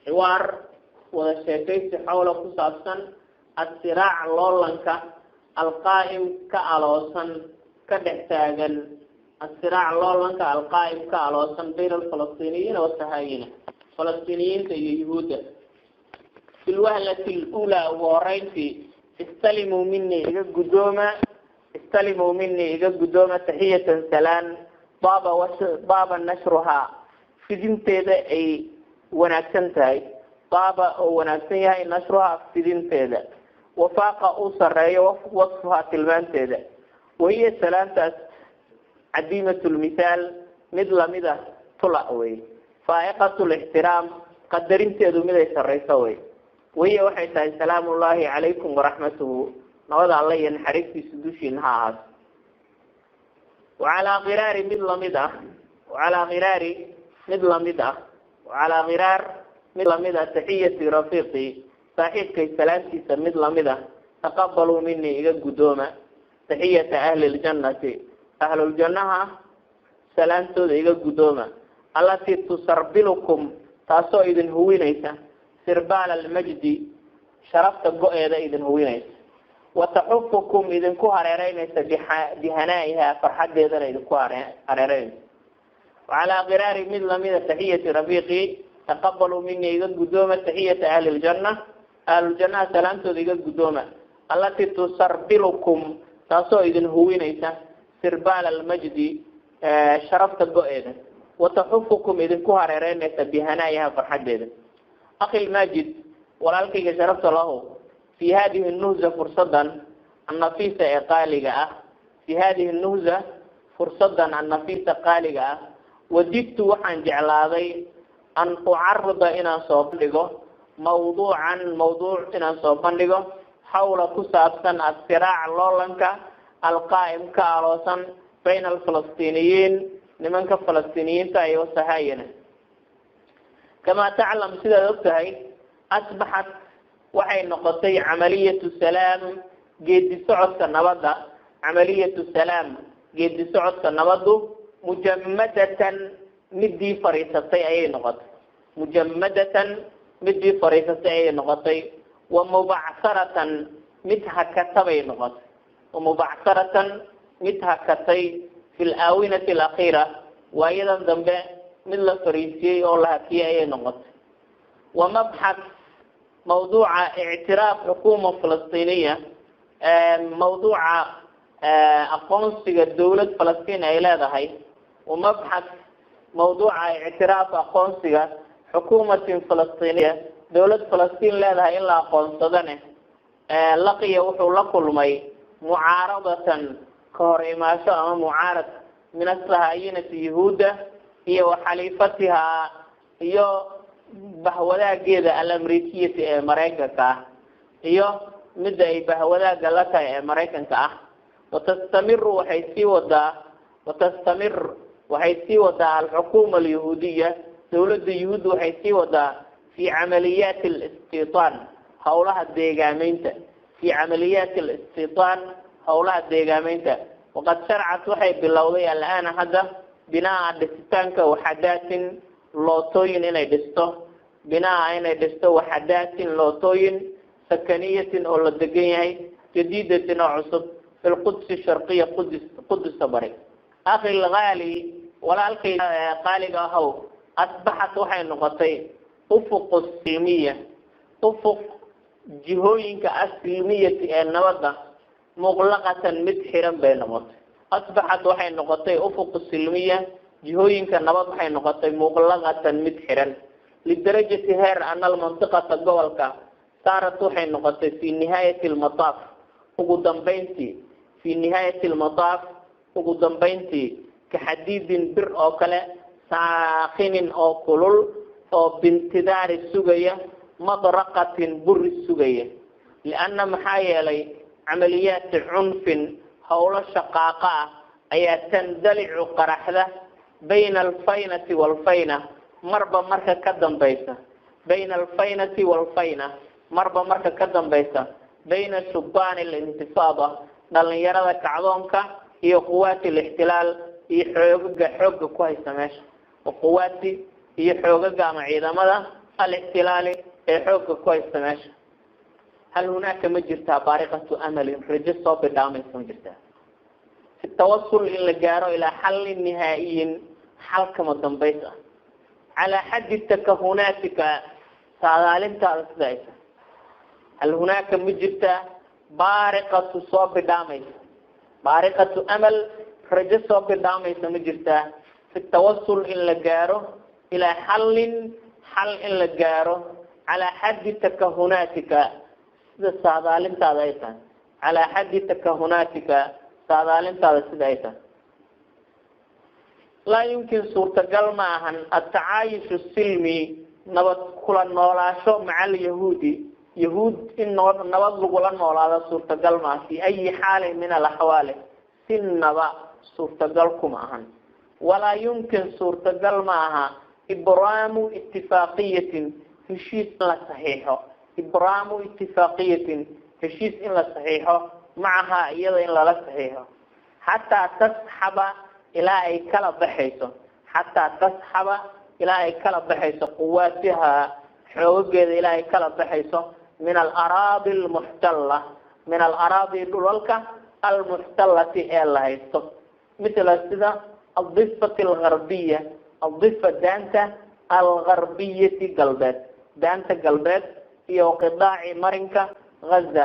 Xiwaar, wada sheekaysi, xawla, ku saabsan, asiraac, loolanka, alqaa'im, ka aloosan, ka dhex taagan, asiraac, loolanka, alqaa'im, ka aloosan, bayna alfalastiiniyiina wasahaayina, Falastiiniyiinta iyo Yuhuudda. Fi lwahlati lulaa, ugu horeyntii, istalimuu minii, iga guddooma, istalimuu minii, iga guddooma, taxiyatan, salaan, baaba baaba nashruhaa, fidinteeda ay wanaagsan tahay, baaba oo wanaagsan yahay, nashruhaa, fidinteeda, wafaaqa, uu sareeyo, wasfuhaa, tilmaanteeda. Wahiya, salaantaas, cadiimat lmithaal, mid lamid ah tula wey, faa'iqat lixtiraam, qadarinteedu miday sareyso wey. Wahiya, waxay tahay, salaamu llahi calaykum waraxmatuhu, nabada Alla iyo naxariistiisu dushiina ha ahaato. Wacalaa kiraari, mid lamid ah, wacalaa khiraari, mid lamid ah, wacalaa khiraar, mid lamid ah, taxiyati rafiiqi, saaxiibkay salaamtiisa mid lamid ah, taqabaluu minii, iga guddooma, taxiyata ahli ljannati, ahluljannaha salaamtooda iga guddooma, allatii tusarbilukum, taasoo idin huwinaysa, sirbaal almajdi, sharafta go-eeda idin huwinaysa, wataxufukum, idinku hareereynaysa, bihanaa'iha, farxadeedana idinku hareereynaysa. Wacalaa kiraari, mid lamida, taxiyati rafiiqi, taqabaluu minii, iga guddooma, taxiyata ahli ljanna, ahluljannaha salaamtooda iga guddooma, allatii tusarbilukum, taasoo idin huwinaysa, sirbaal almajdi, sharafta go-eeda, wataxufukum, idinku hareereynaysa, bihanaa'iha, farxadeeda. Akhi lmaajid, walaalkayga sharafta lahu, fi hadihi nuhza, fursadan, annafiisa, ee qaaliga ah, fi hadihi nuhza, fursadan, annafiisa, qaaliga ah, wadidtu, waxaan jeclaaday, an ucarida, inaan soo bandhigo, mawduucan, mawduuc inaan soo bandhigo, xawla, ku saabsan, asiraac, loolanka, alqaa'im, ka aloosan, bayna alfalastiiniyiin, nimanka Falastiiniyiinta iyo wasahaayina. Kamaa taclam, sidaad og tahay, asbaxat, waxay noqotay, camaliyatu salaam, geedi socodka nabadda, camaliyatu salaam, geedi socodka nabaddu, mujamadatan, midii fariisatay ayay noqotay, mujamadatan, midii fariisatay ayay noqotay, wa mubacsaratan, mid hakata bay noqotay, wa mubacsaratan, mid hakatay, fi laawinati alakhiira, waayadan dambe mid la fariisiyey oo la hakiyey ayay noqotay. Wa mabxath, mawduuca, ictiraaf xukuuma falastiiniya, mawduuca aqoonsiga dowlad Falastiin ay leedahay, wa mabxath, mawduuca, ictiraaf, aqoonsiga, xukuumatin falastiiniya, dowlad Falastiin leedahay in la aqoonsadane, laqiya, wuxuu la kulmay, mucaaradatan, ka hor imaasho ama mucaarad, min asahaayinati, Yahuudda, iyo waxaliifatihaa, iyo bahwadaageeda, alamrikiyati, ee Maraykanka ah, iyo midda ay bahwadaaga la tahay ee Maraykanka ah. Watastamiru, waxay sii wadaa, watastamir, waxay sii wadaa, alxukuma alyahuudiya, dowladda Yahuudda waxay sii wadaa, fi camaliyaati alistiitaan, hawlaha deegaameynta, fi camaliyaati alistiitaan, hawlaha deegaameynta. Waqad sharcat, waxay bilowday, alaana, hadda, binaa, dhisitaanka, waxadaatin, lootooyin inay dhisto, binaa, inay dhisto, waxadaatin, lootooyin, sakaniyatin, oo la degan yahay, jadiidatin, oo cusub, fi lqudsi sharqiya, Qudus, Qudusta bari. Akhi lgaali, walaalkay qaaliga ahow, asbaxat, waxay noqotay, ufuqu silmiya, ufuq, jihooyinka, asilmiyati, ee nabadda, muqlaqatan, mid xiran bay noqotay. Asbaxat, waxay noqotay, ufuqu silmiya, jihooyinka nabad waxay noqotay, muqlaqatan, mid xiran, lidarajati, heer, ana almantiqata, gobolka, saarat, waxay noqotay, fi nihaayati almataaf, ugu dambayntii, fi nihaayati almataaf, ugu dambayntii, kaxadiidin, bir oo kale, saakhinin, oo kulul, oo bintidaari, sugaya, madraqatin, buri sugaya, lianna, maxaa yeelay, camaliyaati cunfin, howlo shaqaaqa ah ayaa, tandalicu, qaraxda, bayna alfaynati waalfayna, marba marka ka dambaysa, bayna alfaynati waalfayna, marba marka ka dambaysa, bayna shubaani alintifaada, dhalinyarada kacdoonka, iyo quwaati alixtilaal, iyo xoogaga xoogga ku haysta meesha, quwaati, iyo xoogaga ama ciidamada Alixtilaali ee xoogga ku haysta meesha. Hal hunaaka ma jirtaa baariqatu amalin, rajo soo bidhaamaysa ma jirtaa, fi tawasul in la gaaro ilaa xallin nihaa'iyin, xal kama dambays ah, calaa xaddi takahunaatika, saadaalintaada sida ay tahay? Hal hunaaka ma jirtaa baariqatu soo bidhaamaysa, baariqatu amal, rajo soo bidhaamaysa ma jirtaa, fi tawasul in la gaaro ilaa xallin, xal in la gaaro, calaa xaddi takahunaatika, sida saadaalintaada ay tahay, calaa xaddi takahunaatika, saadaalintaada sida ay tahay? Laa yumkin, suurtagal ma ahan, atacaayushu silmi, nabad kula noolaasho, maca alyahuudi, yahuud in nabad lagula noolaado suurtagal maaha, fi ayi xaalin min alaxwaali, sinaba suurtagal kuma ahan. Walaa yumkin, suurtagal ma aha, ibraamu itifaaqiyatin, heshiis in la saxiixo, ibraamu itifaaqiyatin, heshiis in la saxiixo, macahaa, iyada in lala saxiixo, xataa tasxaba, ilaa ay kala baxayso, xataa tasxaba, ilaa ay kala baxayso, quwaatihaa, xoogageeda ilaa ay kala baxayso, min alaraadi almuxtalla, min alaraadi, dhulalka, almuxtallati, ee la haysto, mithla, sida, aldifati algarbiya, aldifa, daanta, algarbiyati, galbeed, daanta galbeed, iyo qidaaci, marinka Gaza.